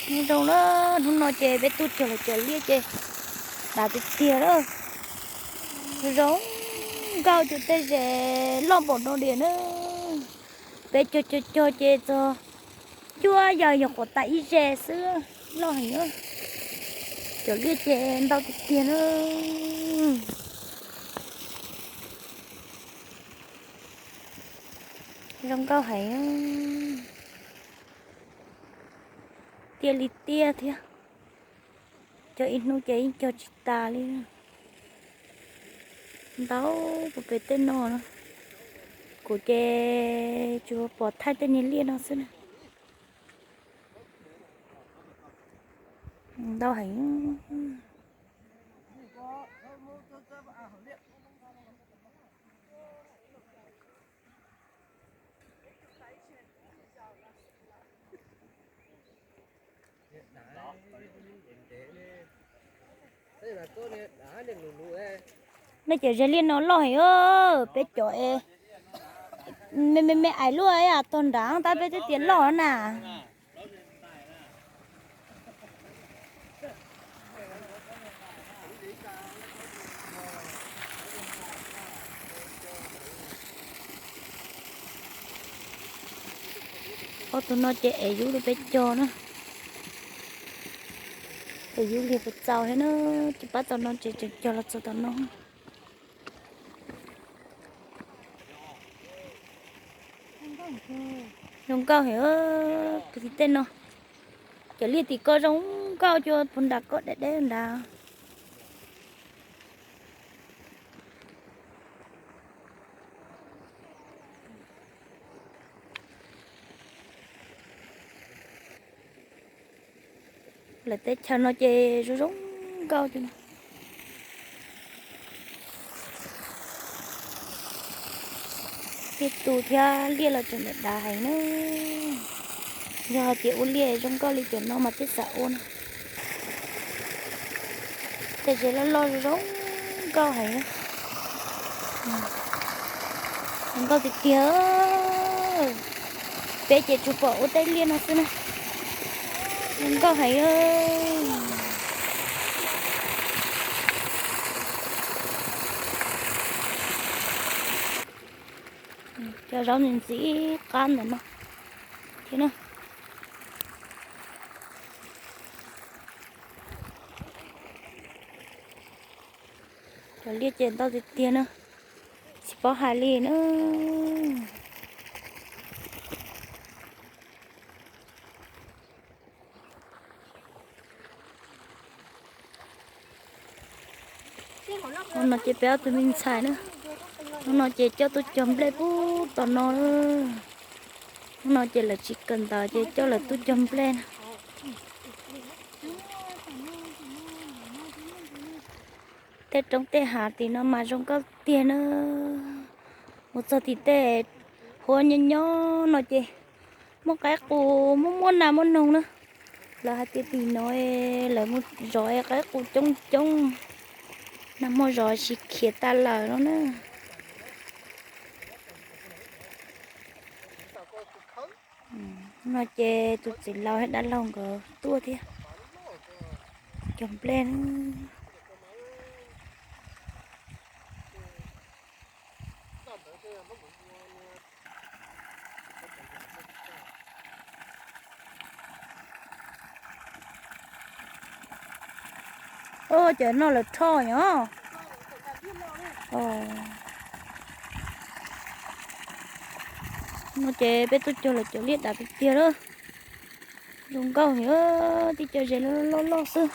Nyob zoo na, hnub no ces peb tuaj cog los cov liaj ces dav tiag tiag lawm. Zoo nkauj, cov tej zes loj npaum no diam na. Peb cog cog cog ces txog cuaj yam yog quav tas ib zes xwb, loj heev. Cov liaj ces ntau tiag tiag na. Zoo nkauj heev. Tiaj li tiaj thiab. Cog ib hnub ces yeej cog tsis tas li. Ntau puag pem tej no na. Kuv ces tsuas pom thaij tej niag liaj no xwb na. Ntau heev. Nej cov zes liaj no loj heev, peb cov es me me me ais luaj tog nrad tab peb twb tias loj na. Ob tug no ces ev yub rau peb cog na. Ces yub liag puas txaus thiab na, ces pab tom no ces tseem cog los txog tom no. Zoo nkauj heev, kwv tij tej no. Cov liaj tim ko zoo nkauj, cua puag nram ko deb deb nrad. Lawv teb chaws no ces zoo zoo nkauj tiag. Tej tus thiab liaj los tseem dav heev na. Yog hais tias ua liaj zoo nkauj li cov no mas twb xav ua na. Tej zes loj loj zoo zoo nkauj heev. Zoo nkauj tiag tiag. Peb ces tsuas pom ua tej liaj no xwb na. Zoo nkauj heev. Cov zaub ntxim ntxim qab ntawm no thiab na. Cov liaj ces ntau tiag tiag na, tsis paub hais li na. Hnub no ces peb ob tug me ntxhais na, hnub no ces coj tuaj cog nplej pub tom no. Hnub no ces lawv tsis kawm ntawv ces coj lawv tuaj cog nplej na. Tej roob tej hav tim no mas zoo nkauj tiag na. Mus txog tim tej huab nyob nyob no ces muaj qaib qus, muaj muaj nas muaj noog na. Lawv hais tias tim no lawv mus zov qaib qus coob coob, nag hmo zov tsis khiav tas lawm no na. No ces tus txiv laus thiab dab laug nkawd tuaj thiab cog nplej na. Cov no lawv rho os. No ces peb tuaj cog lawv cov liaj dav tiag tiag lawm. Zoo nkauj heev, tib co zes loj loj xwb.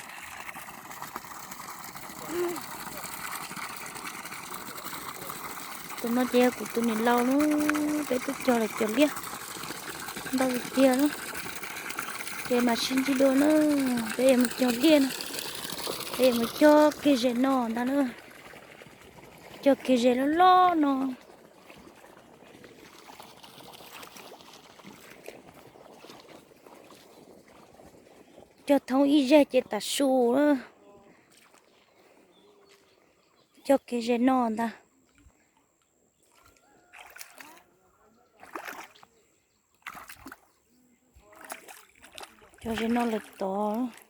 Tus no ces yog kuv tus niam laus na, peb tuaj cog lawv cov liaj ntau tiag tiag na. Ces mam sib ntsib dua na, peb yuav mus cog liaj na, peb yuav mus cog kiag zes no ntag na, cog kiag zes loj loj no. Cog thoob ib zeg ces tas su na. Cog kiag zes no ntag. Cov ze no lawm tod.